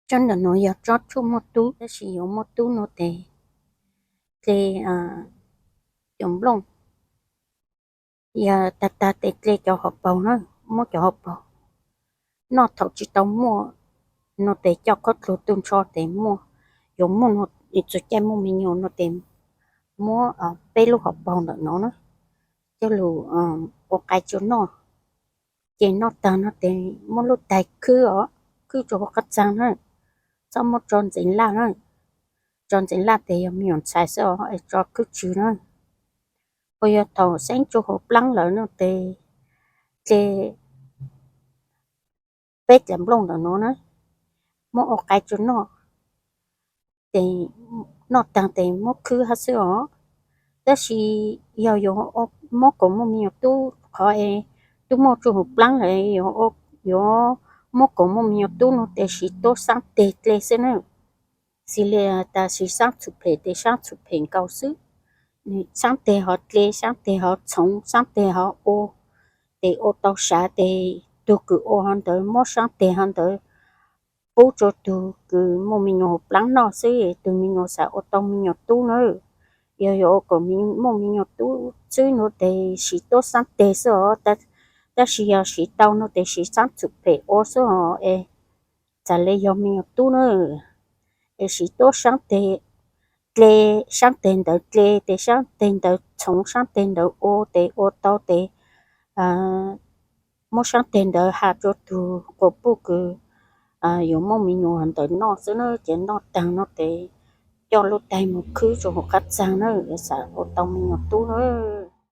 Tsob ntawm nuav yog tsob tshuaj muaj tub, tab sis yuav muaj tub no tes tle cov nplooj, yog tag tag tes tle cov hauv paug na, muab cov hauv paug noj thaum tsis tau muaj no tes coj khaub dluag tuaj ntsho tes muaj, yuav muaj, txhua caij muaj me nyuam no tes muab peb lub hauv paug ntawm no na coj lug ua qai tsua noj. Ces noj taag no tes muab lub tais khwb os, khwb rua huv qab txaag na, txhob muab tso ntxeev laj na, tso ntxeev laj tes yog me nyuam ntxhais xwb os, tso khwb tswv na. Uas yog thaum xeeb tsua huv plaab lawm no tes tle peb cav nplooj ntawm no na, muab ua qai tsua noj, tes noj taag tes muab khwb hab xwb os. Tab sis yog yuav muab koom muaj me nyuam tub, qhov es tub muaj tsua huv plaab lawm, yuav muab koom muaj me nyuam tub no tes siv tuab saab teg tle xwb na. Xws li tas siv saab txhum phem tes saab txhum phem nkaus xwb, saab teg hov tle, saab teg hov txhoov, saab teg hov ua, tes ua tau sav tes tug kws ua hov ntawd muab saab teg hov ntawd pub rua tug kws muaj me nyuam huv plaab noj xwb, tug me nyuam xaav ua tau me nyuam tub na. Yog yuav ua koom muaj me nyuam tub xwb no tes siv tuab saab teg xwb os. Tab sis yog siv tau no tes siv saab txhum phem ua xwb os es txawm le yog me nyuam tub na, es siv tuab saab teg tle, saab teg ntawd tle tes saab teg ntawd txhoov, saab teg ntawd ua tes ua tau tes muab saab teg ntawd has rua tug quas puj kws yuav muaj me nyuam ntawd noj xwb na. Ces noj taag no tes coj lub tais mus khwb rua huv qab txaag na, xaav ua tau me nyuam tub na.